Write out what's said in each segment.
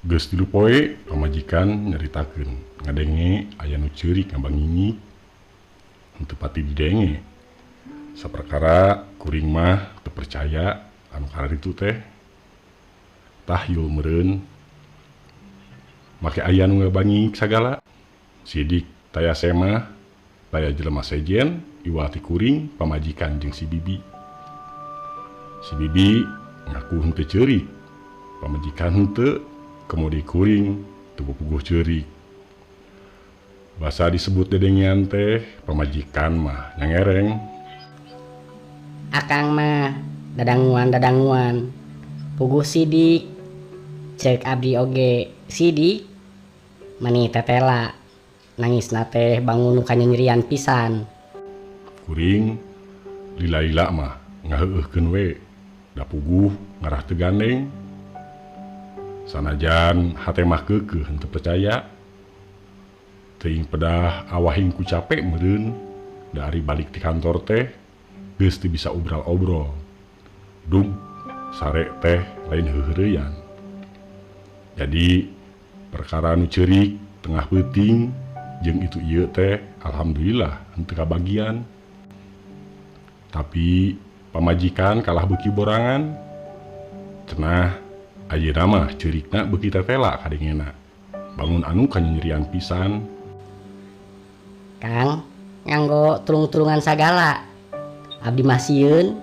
Geus 3 poe pamajikan nyaritakeun ngadenge aya nu ceurik ngabangingik henteu pati didenge. Saperkara kuring mah teu percaya anu kararitu teh. Tahyul meureun make aya nu ngabangingik sagala. Sidik taya semah taya jelema sejen iwal ti kuring pamajikan jeung si bibi. Si bibi ngaku henteu ceurik, pamajikan henteu. Kemudi kuring teu puguh ceurik. Basa disebut dedengean teh pamajikan mah nyangereng. Akang mah dadanguan-dadanguan puguh sidik. Cek abdi oge sidik mani tetela nangisna teh bangun nu kanyanyerian pisan. Kuring lila-lila mah ngaheueuhkeun we da puguh ngarah teu gandeng. Sanajan hate mah keukeuh henteu percaya. Teuing pedah awahing ku capek meureun dari balik ti kantor teh geus teu bisa obral-obrol. Dum sare teh lain heuheureyan. Jadi perkara nu ceurik tengah peuting jeung itu ieu teh alhamdulillah henteu kabagian. Tapi pamajikan kalah beuki borangan. Cenah ayeuna mah ceurikna beuki tetela kadengena. Bangun anu kanyanyerian pisan. Kang, nganggo tulung-tulungan sagala. Abdi mah sieun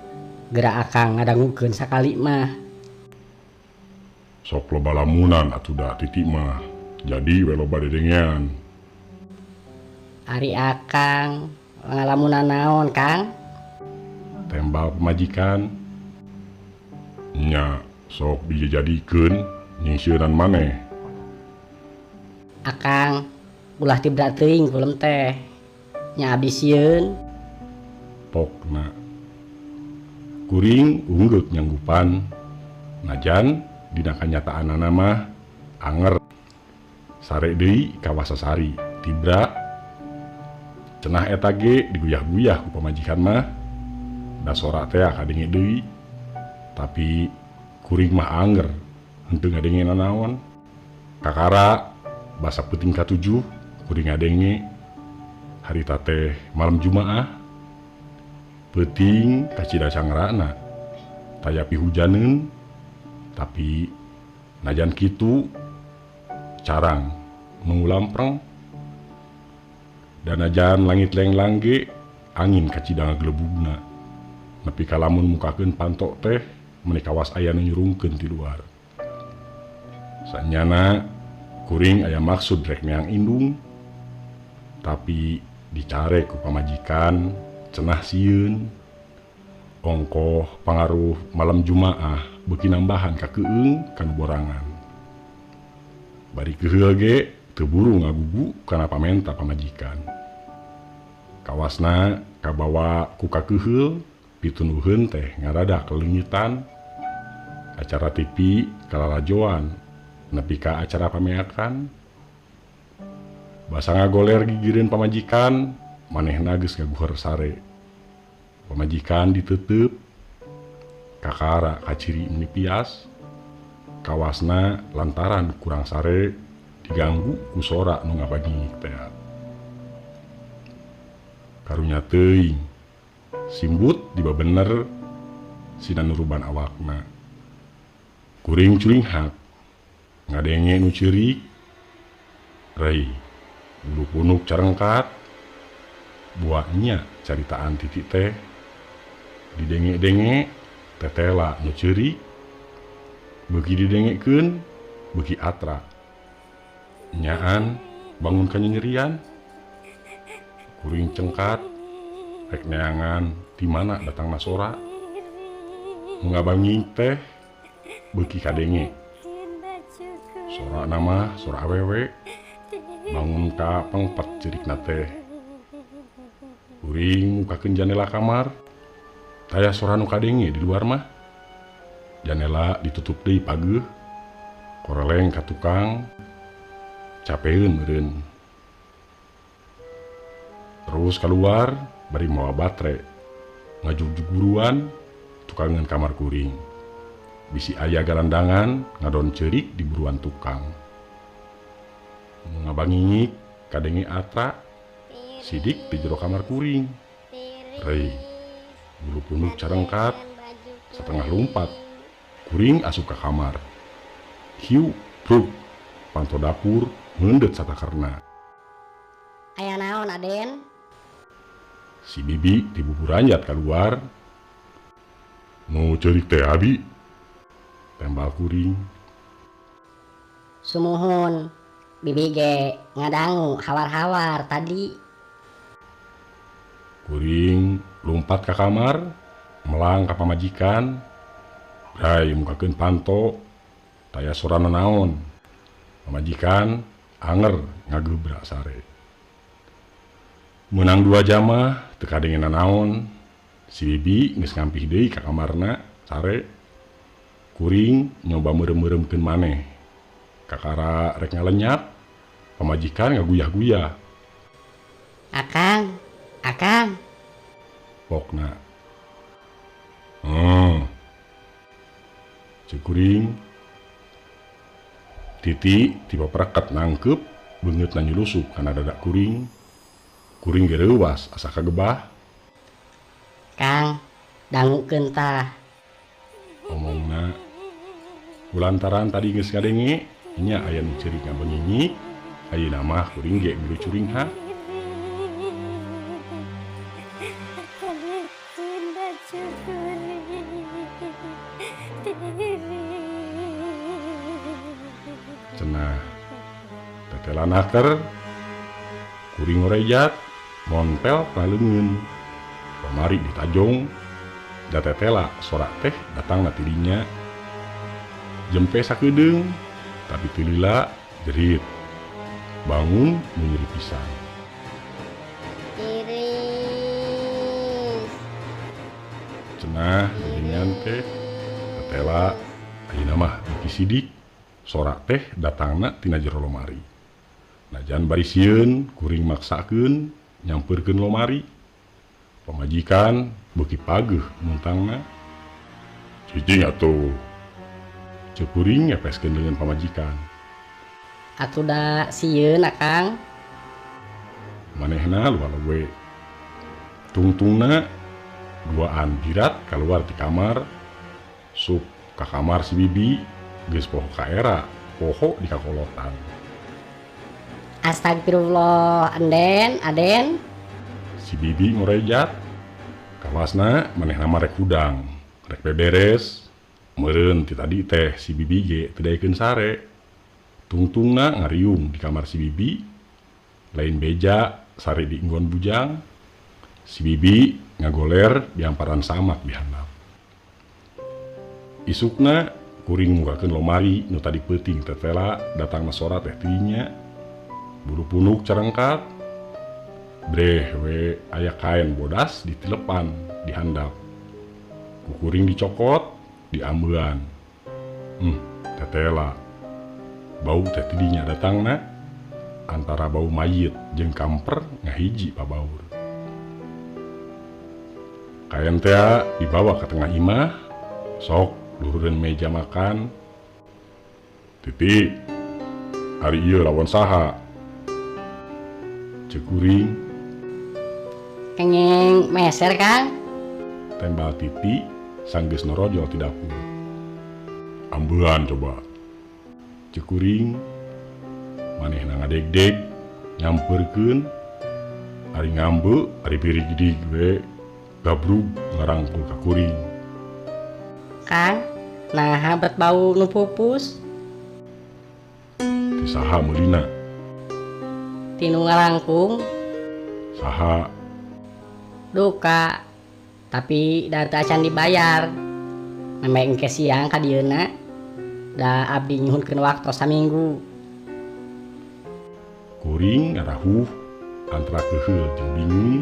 geura akang ngadangukeun sakali mah. Sok loba lamunan atuh da titik mah. Jadi we loba dedengean. Ari akang ngalamunan naon, Kang? Tembal pamajikan. Nya sok dijadikeun nyingsieunan maneh. Akang ulah tibra teuing kulem teh. Nya abdi sieun. Pokna kuring unggeuk nyanggupan. Najan dina kanyataanana mah anger. Sare deui ka Wasasari tibra. Cenah eta ge diguyah-guyah ku pamajikan mah. Da sora teh kadenge deui. Tapi kuring mah anger henteu ngadenge nanaon. Kakara basa peuting ka-7 kuring ngadenge harita teh malam Jumaah. Peuting kacida cangrana taya pihujaneun, tapi najan kitu carang nu lampreng. Dan najan langit lenglang ge angin kacida ngagelebugna. Nepi ka lamun mukakeun pantok teh meni kawas aya nu nyurungkeun ti luar. Sanyana kuring aya maksud rek meang indung, tapi dicarek ku pamajikan cenah sieun. Ongkoh pangaruh malam Jumaah beuki nambahan kakeung kanu borangan. Bari keuheul ge teu buru ngagugu kana pamenta pamajikan. Kawasna kabawa ku kakeuheul pitunuheun teh ngaradak leungitan. Acara TV kalalajoan nepi ka acara pameakan. Basa ngagoler gigireun pamajikan manehna geus ngaguher sare. Pamajikan diteuteub kakara kaciri meni pias. Kawasna lantaran kurang sare diganggu ku sora nu ngabagingik teh. Karunya teuing simbut dibabener sina nuruban awakna. Kuring culinghak ngadenge nu ceurik. Rei bulu punuk carengkat. Buatnya caritaan titik teh didenge-denge tetela nu ceurik. Beuki didengekeun beuki atra. Nyaan bangun kanyanyerian. Kuring cengkat rek neangan di mana datangna sora. Nu ngabanging teh beuki kadenge. Sora nama sora awewe bangun ka pengpet ceurikna teh. Kuring mukakeun jandela kamar taya sora nu kadenge di luar mah. Janela ditutup deui pageuh. Koreleng ka tukang. Capeun meureun. Terus keluar bari mawa batre. Ngajugjug buruan tukangeun kamar kuring. Bisi aya galandangan ngadon ceurik di buruan tukang. Nu ngabangingik kadenge atra sidik di jero kamar kuring. Rei, bulu punuk carengkat, setengah lumpat. Kuring asup ka kamar. Hiu, bruk, panto dapur meundeut satakerna. Aya naon, Aden? Si Bibi dibuburanjat keluar. Nu ceurik teh abi. Tembal kuring. Sumuhun, Bibi ge ngadangu hawar-hawar tadi. Kuring lumpat ka kamar, melang ka pamajikan. Bray mukakeun panto, taya sorana naon. Pamajikan anger ngagebrak sare. Meunang 2 jam mah teu kadenge nanaon. Si Bibi geus ngampih deui ka kamarna sare. Kuring nyoba meureum-meureumkeun maneh. Kakara rek ngalenyap, pamajikan ngaguyah-guyah. Akang, akang. Pokna. Ceuk kuring. Titi tiba perekat nangkep, beungeutna nyulusup kana dada kuring. Kuring ge reuwas asa kagebah. Kang, dangukeun tah. Omongna. Kulantaran tadi geus ngadenge, nya aya nu ceurik ngabengingik, ayeuna mah kuring ge milu curinghak. Cenah tetela naker, kuring ngorejat, montel kana leungeun. Pamari ditajong, da tetela sorak teh datangna ti dinya. Jempe sakedeung, tapi teu lila jerit. Bangun nu nyeri pisan. Tiris. Cenah geuningan teh tetela ayeuna mah beuki sidik. Sorak teh datangna tina jero lomari. Najan bari sieun kuring maksakeun nyampeurkeun lomari. Pamajikan beuki pageuh muntangna. Cicing atuh. Ceuk kuring ngepeskeun leungeun pamajikan. Atuh da sieun akang. Manehna luar-luwe. Tungtungna duaan birat kaluar ti kamar. Sup ka kamar si Bibi geus poho ka era, poho di kakolotan. Astagfirullah, Anden, Aden. Si Bibi ngorejat. Kawasna manehna mah rek hudang, rek beberes. Meureun ti tadi teh si Bibi ge teu daekeun sare. Tungtungna ngariung di kamar si Bibi. Lain beja sare di inggon bujang. Si Bibi ngagoler di amparan samak di handap. Isukna kuring mukakeun lomari nu tadi peuting tetela datangna sora teh tidinya. Bulu punuk carengkat. Breh we aya kain bodas ditilepan di handap. Ku kuring dicokot diambean. Tetela. Bau teh tidinya datangna antara bau mayit jeung kamper ngahiji pabaur. Kain teh dibawa ke tengah imah, sok luhureun meja makan. Titi, ari ieu lawan saha? Ceuk kuring. Kenging meser, Kang. Tembal Titi sanggeus norojol ti dapur. Ambean coba. Ceuk kuring. Manehna ngadegdeg nyampeurkeun. Ari ngambe, ari birigidig we gabrug ngarangkul ka kuring. Kang, naha bet bau nu pupus? Ti saha meulina? Ti nu ngarangkung. Saha? Duka, tapi da teu acan dibayar. Memeh engke siang ka dieuna. Da abdi nyuhunkeun waktos saminggu. Kuring ngarahuh antara keuheul jeung bingung.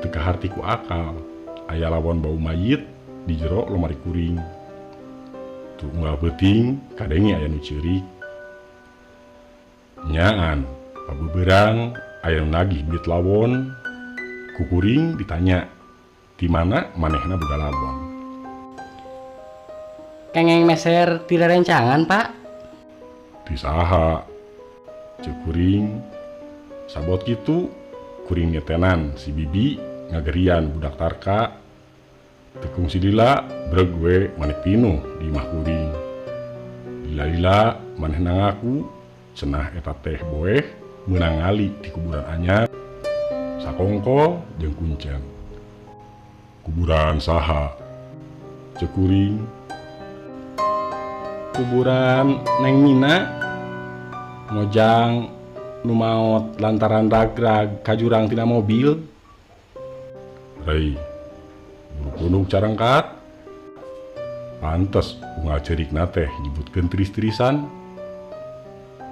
Teu kaharti ku akal, aya lawon bau mayit di jero lomari kuring. Tur unggal peuting kadenge aya nu ceurik. Nyaan pabeberang aya nu nagih duit lawon. Ku kuring ditanya di mana manehna boga lawon. Kengeng meser ti rerencangan, Pak. Ti saha? Ceuk kuring. Sabot kitu kuring nyetenan si bibi ngagerian budak tarka. Teu kungsi lila breg we maneh pinuh di imah kuring. Lila-lila manehna ngaku cenah eta teh boeh meunang ngali di kuburan anyar sakongko jeung kuncen. Kuburan saha? Ceuk kuring. Kuburan Neng Mina mojang nu maot lantaran ragrag ka jurang tina mobil. Rei, buru punuk carangkat. Pantes unggal ceurikna teh nyebutkeun tiris-tirisan.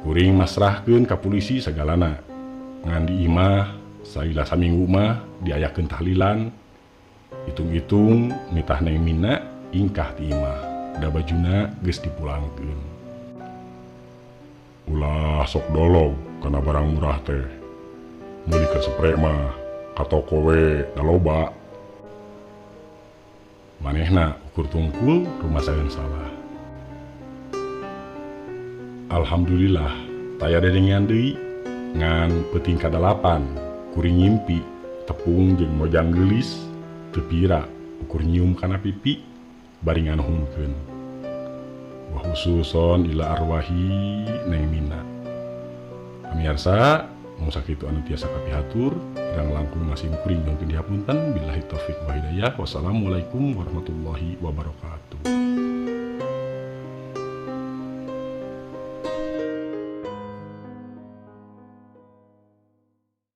Kuring masrahkeun ka polisi sagalana. Ngan di imah salila saminggu mah diayakeun tahlilan. Hitung-hitung nitah Neng Mina ingkah ti imah. Da bajuna geus dipulangkeun. Ulah sok dolog kana barang murah teh. Meuli keur sepre mah ka toko we da loba. Manehna ukur tungkul rumasaeun salah. Alhamdulillah taya dedengean deui ngan peuting kadalapan kuring ngimpi tepung jeung mojang geulis teu pira ukur nyium kana pipi bari nganuhunkeun. Wa khususon ila arwahi Neng Mina. Pamiarsa, mung sakitu anu tiasa kapihatur, kirang langkung masih kuring nyuhunkeun dihapunten. Billahi taufik wa hidayah. Wassalamualaikum warahmatullahi wabarakatuh.